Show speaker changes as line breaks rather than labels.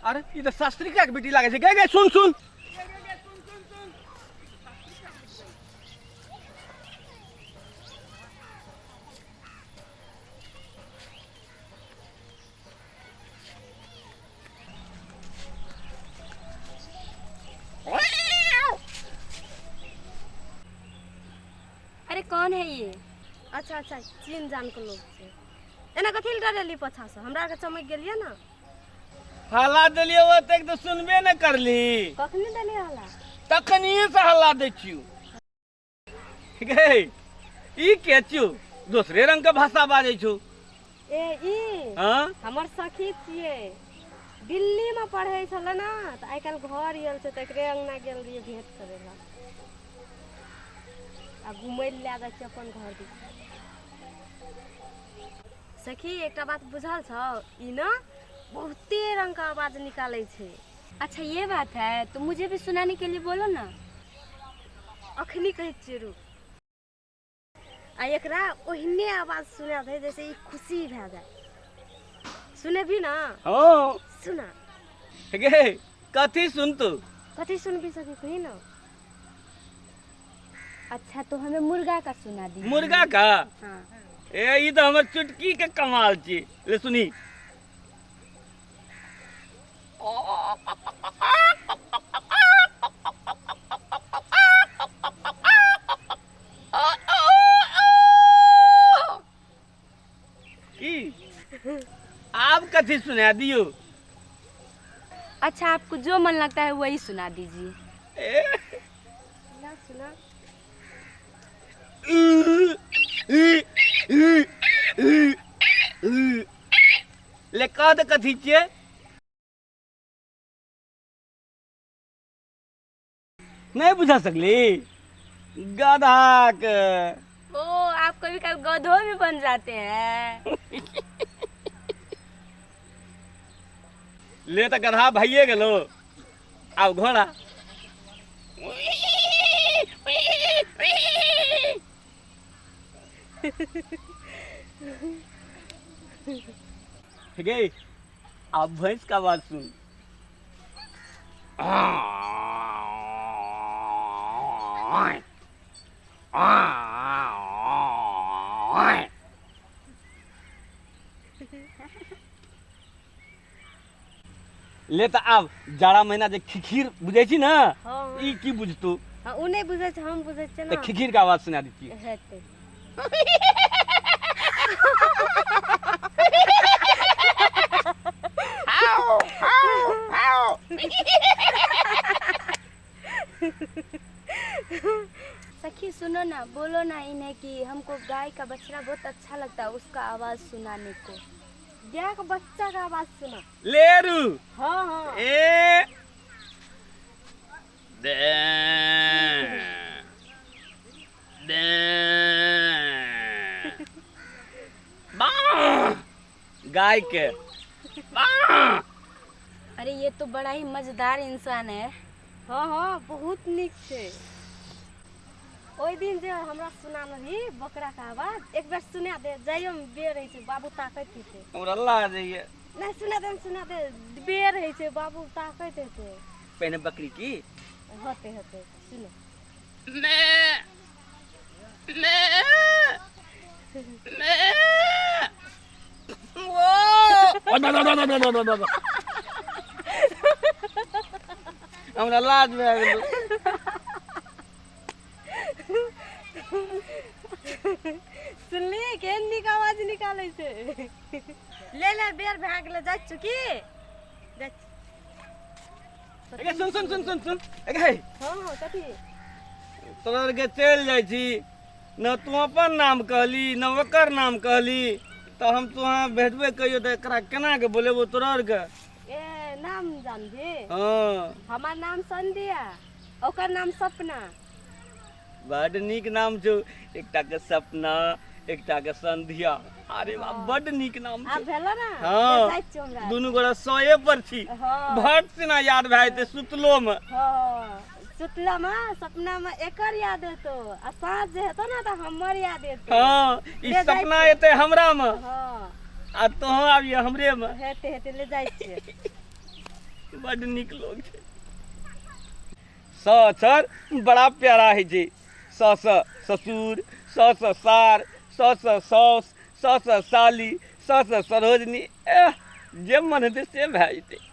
अरे ई तऽ शास्त्रिका के बेटी लागै छै। गे गे सुन सुन।
अरे कौन है ये?
अच्छा अच्छा, चीन जान के लोग छै। एना कथी लए डरेली पाछा से? हमरा आरके चमकि गेलियै ने।
हल्ला देलियै ओतेक तऽ सुनबे ने करली।
कखनी देलियै हल्ला?
तखनिये से हल्ला दै छियौ। गे ई के छियौ? दोसरे रंग के भाषा बाजै छौ।
ए ई
हाँ?
हमर सखी छियै, दिल्ली में पढ़ै छलै ने, तऽ आइ काल्हि घर आयल छै, तऽ एकरे अंगना गेल रहियै भेंट करै लए आ घुमै लए लए जाइ छियै अपन घर दिस। सखी एकटा बात बुझल छौ? ई ने बहुते रंग के आवाज निकालै छै।
अच्छा ये बात है, तो मुझे भी सुनाने के लिए बोलो ना।
अखनी कहै छियै रुक। आ एकरा ओहने आवाज सुना दे जैसे ई खुशी भए जाय। सुनेबी ना?
हाँ।
सुना।
गे कथी सुनतू?
कथी सुनबी सखी कही ना।
अच्छा तो हमें मुर्गा का सुना दी।
मुर्गा का?
हाँ।
ए ई तो हमर चुटकी के कमाल छी। ले सुनी। की आब कथी सुना दियो?
अच्छा आपको जो मन लगता है वही सुना दीजिए।
ए
ना सुना।
ले कह दे कथी छियै? नहीं बुझा सकली? गधा के।
ओ आप कभी कभी गधो भी बन जाते हैं।
ले तो गधा भाइये गेलो, आब घोड़ा। गे अब भैंस का आवाज सुन। ले तऽ आब जाड़ा महीना जे खिखीर बुझै छी ने,
हाँ।
ई की बुझतू?
हाँ, उ नहीं बुझै छै, हम बुझै छियै
तऽ
ना।
खिखीर के आवाज सुना दै छियै।
हेतै।
सखी सुनो ना, बोलो ना इन्हें कि हमको गाय का बछड़ा बहुत अच्छा लगता है, उसका आवाज सुनाने को।
गाय के बच्चा का आवाज सुना।
ले रू।
हाँ हाँ।
ए दे दे बा गाय के बा।
अरे ये तो बड़ा ही मजेदार इंसान है।
हाँ हाँ बहुत नीक छै। ओहि दिन जे हमरा सुना रही बकरा के आवाज, एक बेर सुना दे। जाइयो में बेर होइ छै, बाबू ताकैत हेतै।
हमरा लाज होइए।
नहीं सुना दे, सुना दे, बेर होइ छै, बाबू ताकैत हेतै।
पहिने बकरी की
होते होते सुनो।
मैं मैं मैं वो हमरा लाज भए गेल।
सुनली केहन नीक आवाज निकालै छै। ले ले बेर भए गेलै, जाइ छु की? जाइ छी।
ए सुन सुन सुन सुन सुन। ए
हाँ हाँ कथी?
तोरा आरके चलि जाइ छी न, तू अपन नाम कहली न ओकर नाम कहली, तऽ हम तोहाँ भेटबे कहियो तऽ एकरा केना के बोलेबो तोरा आरके?
ए नाम जानबी?
हाँ।
हमार नाम संध्या, ओकर नाम सपना।
बड नीक नाम छौ, एकटा के सपना एकटा के संध्या। अरे वाह, बड नीक नाम
आब
छौ।
भेलो ना?
हाँ।
जाइ छियौ हमरा।
दुनू गोरा सए पर छी।
हाँ।
भट सिना याद भए जेतै सुतलो मे।
हाँ, सुतला में सपना में एकर याद एतो आ साँझ जे हेतो ना तऽ हमर याद एतो।
हाँ, ई
ले जाइ
सपना
छियै।
एतै हमरा मे
हाँ
आ तोहँ आबिये हमरे मे।
हेते हेते ले जाइ छियै।
बड्ड नीक लोक छै। स अक्षर बड़ा प्यारा होइ छै। स सँ ससुर, स सँ सार, स सँ साउस, स सँ साली, स सँ सरोजनी। एह, जे मन हेतै से भए जेतै।